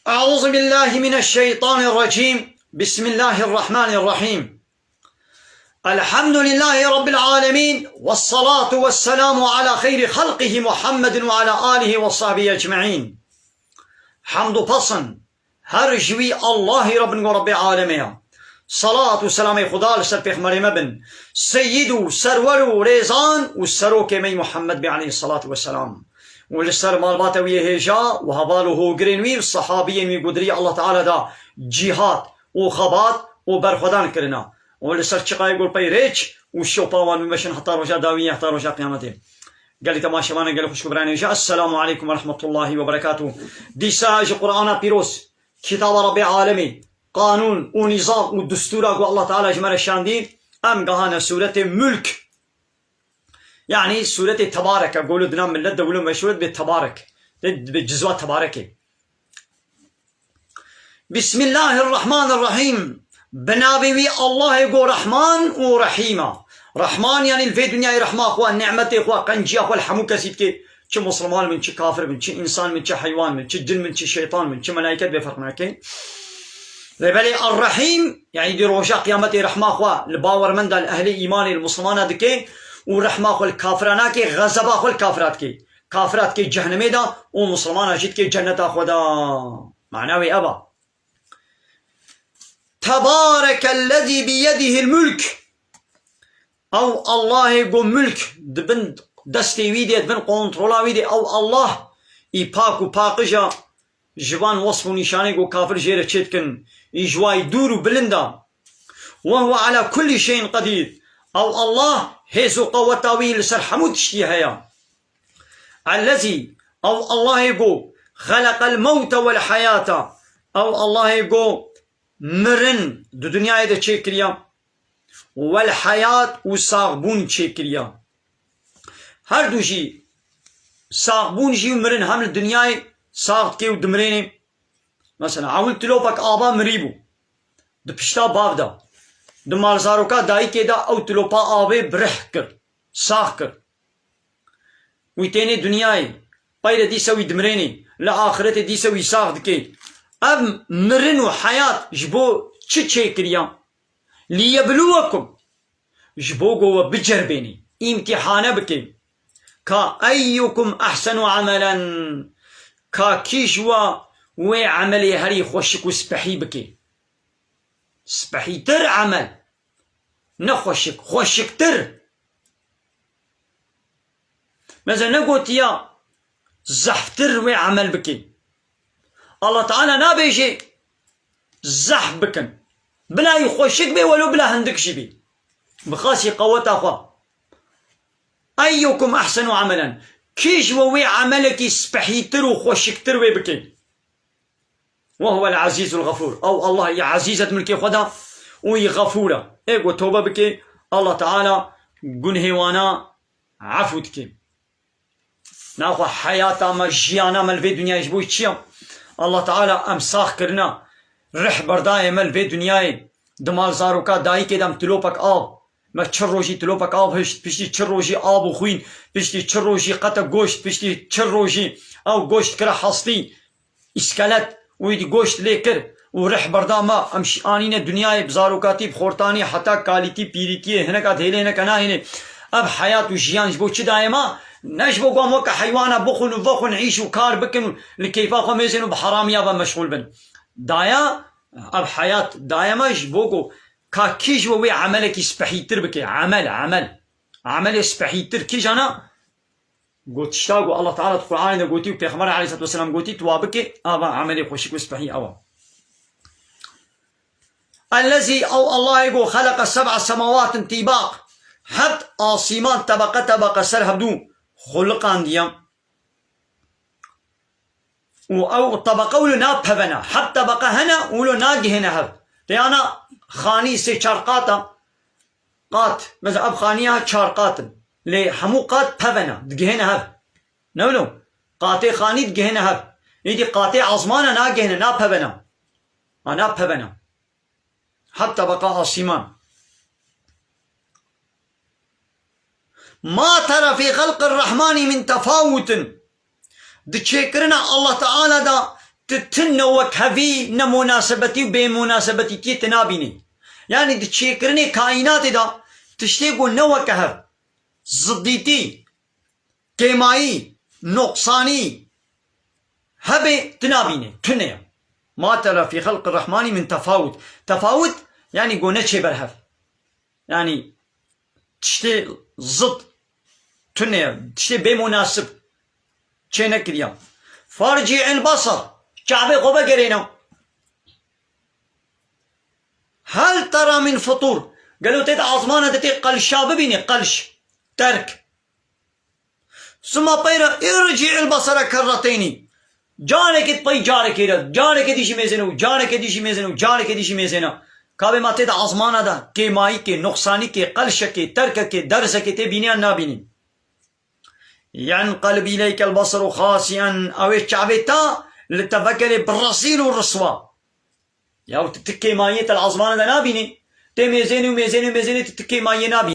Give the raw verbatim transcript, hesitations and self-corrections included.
أعوذ بالله من الشيطان الرجيم. بسم الله الرحمن الرحيم. الحمد لله رب العالمين، والصلاة والسلام على خير خلقه محمد وعلى آله وصحبه أجمعين. Hemd û pesn her ji wî Allahî re bin ku Rebbê alemê ye. Salat û selamê Xuda li ser pêxmerê me bin, seyîd û serwer û rêzan û serokê me yî Muhammed bê aleyhissalatu vesselam. Û li ser malbata wî yê hêja û heval û hogirên wî û sehabiyên wî ku di rêya Allah Teala de cîhad û xebat û berxwedan kirina. Û li ser çiqayê ku pey rêç û şopa wan bimeşin heta roja dawî, heta roja qiyametê. Gelî temaşevanên gelî xwişk û birayên hêja, Esselamu aleykum ve rahmetullahi ve berekatuh. Dîsa ji Qur'ana pîroz, kitaba Rebbê alemê, qanûn û nîzam û distûra ku Allah Teala ji me re şandî, em gehane sûretê Mulk. Yanî sûretê Tebarek e, golo dina millet de wilo meşhûr dibê Tebarek. Dê dibê cizwa Tebarekê. Bismillahirrahmanirrahîm. Bi navê wî Allahê ku Rehman û Rehîm e. Rehman yanî li vê dinyayê rehma xwe, nîmetê xwe, qenciya xwe li hemû kesî dike. Çi musulman bin, çi kafir bin, çi însan bin, çi heywan bin, çi cin bin, çi şeytan bin, çi melaîket bê ferq nake. Lê belê Errehîm, yanî di roja qiyametê rehma xwe li bawermenda, li ehlê îmanê, li musulmana dike û rehma xwe li kafira nake, xezeba xwe li kafira dike. Kafira dike cehennemê de û musulmana jî dike cenneta xwe de. Mana wê ev e. Tebarekellezî biyedihil mulk. Ew Allahê ku mulk di bin destê wî de, di bin kontrola wî de, ew Allah î pak û paqij e ji van wesf û nîşanê ku kafir jê re çêdikin, î ji wa yî dûr û bilind e. Ve huve ala kullî şeyin qedîr. Ew Allah hêz û qeweta wî li ser hemû tiştî heye. Ellezî, ew Allahê ku xeleqel mewte wel heyata. Ew Allahê ku mirin di dinyayê de çêkiriya. Wel heyat û saxbûn çêkiriya. Her du jî saxbûn jî û mirin hem li dinyayê sax dike û dimirêne. Mesela ewil tilopek ava mirîbû. Di pişta bav de. Di malzaroka dayikê de ew tilopa avê bi rih kir. Sax kir. Wî tênê dinyayê. Peyre dîse wî dimirênê. Li axiretê dîse wî sax dike. Ev mirin û heyat ji bo çi çêkiriya? Liyebluwekum. Ji bo ku we biceribênê, îmtîhane bike. Ka eyyukum ehsenu amelen. Ka kî ji we wê emelê herî xweşik û spehî bike. Spehîtir emel. Ne xweşik, xweşiktir. Mesela negotiya zehftir wê emel bike. Allah Teala nabêje zehf bikin. Bila yî xweşik bê, welo bila hindik jî bê. Bi xasî qeweta xwe. Eyyukum ehsenu amelen. Kî ji we wê emelekî spehîtir û xweşiktir wê bike? Ve huvel azîzul xefûr. Ew Allah yî ezîz e di milkê xwe de û yî xefûr e. Ê ku tobe bike, Allah Teala gunhê wana efû dike. Naxwe heyata me, jiyana me li vê dinyayê ji bo çi ye? Allah Teala em sax kirina, rih berdayê me li vê dinyayê. Di mal zaroka dayikê de em tilopek av. Me çil rojî tilopek av hişt, piştî çil rojî av û xwîn, piştî çil rojî qete goşt, piştî çil rojî ew goşt kire hestî, îskelet, û êdî goşt lê kir û rih berda me. Em şî anîne dinyayê bi zarokatî, bi xortanî, heta kalîtî, pîrîtiyê, hineka dihêlê, hineka nahêlê. Ev heyat û jiyan ji bo çi dayê me? Ne ji bo ku em weke heywana bixwin û vexwin, îş û kar bikin û li keyfa xwe mêzên û bi heramiya ve meşxûl bin. Daya, ev heyat dayê me ji bo ku ka kî ji we wê emelekî spehîtir bike. Emel, emel. Emelê spehîtir kîjan e? Got, tişta ku Allah Teala di Qur'anê de gotî û Pêxember aleyhisselatu vesselam gotî, tu wa bike, ava emelê xweşik û spehî ew e. Ellezî, ew Allahê ku xeleqe seb'a semawatin tîbaq, heft asîman tebeqe tebeqe ser hevdû xuliqandiye. Û ew tebeqe wilo napevene. Heft tebeqe hene, wilo nagihêne hev. Teyana xanî sê çar qat e. Qat. Mesela ev xaniya çar qat in. Lê hemû qat pevene. Digihêne hev. Ne wilo? Qatê xanî digihêne hev. Êdî qatê ezmana nagihêne, napevene. Ha, napevene. Heft tebeqa asîman. Ma tera fî xelqir rehmanî min tefawutin. Di çêkirina Allah Teala de tu, tu ne wek hevî, ne munasebetî û bêmunasebetîtiyê tu nabînî. Yanî di çêkirinê kaînatê de tiştê ku ne weke hev, zidîtî, kêmayî, noqsanî hebe tu nabînî. Tune ye. Ma tera fî xelqi rehmanî min tefawut. Tefawut, yanî ku neçê ber hev. Yanî tiştê zid tune ye, tiştê bêmunasib çê nekiriya. Farcî'il basar, Kabe xwe vegerêne. Hel tera min futur. Gelo tê di azmana de tê qelşa bibînî, qelş, terk. Suma peyre ircî'il basara kerreteynî. Carekê pey carekê re, carekê dî jî mêzêne û carekê dî jî mêzêne û carekê dî jî mêzêne. Kabe ma tê di azmana de kêmayîkê, noqsanîkê, qelşekê, terkekê, derzekê tê bîniyan nabînî. Yenqelib îleykel basaru xasîen, ew ê çavê ta li te vekerê bi rezîl û riswa. Ya tu, tu kêmayiyê te li azmana de nabînî. Tê mêzênê û mêzênê û mêzênê tu, tu kêmayiyê nabînî.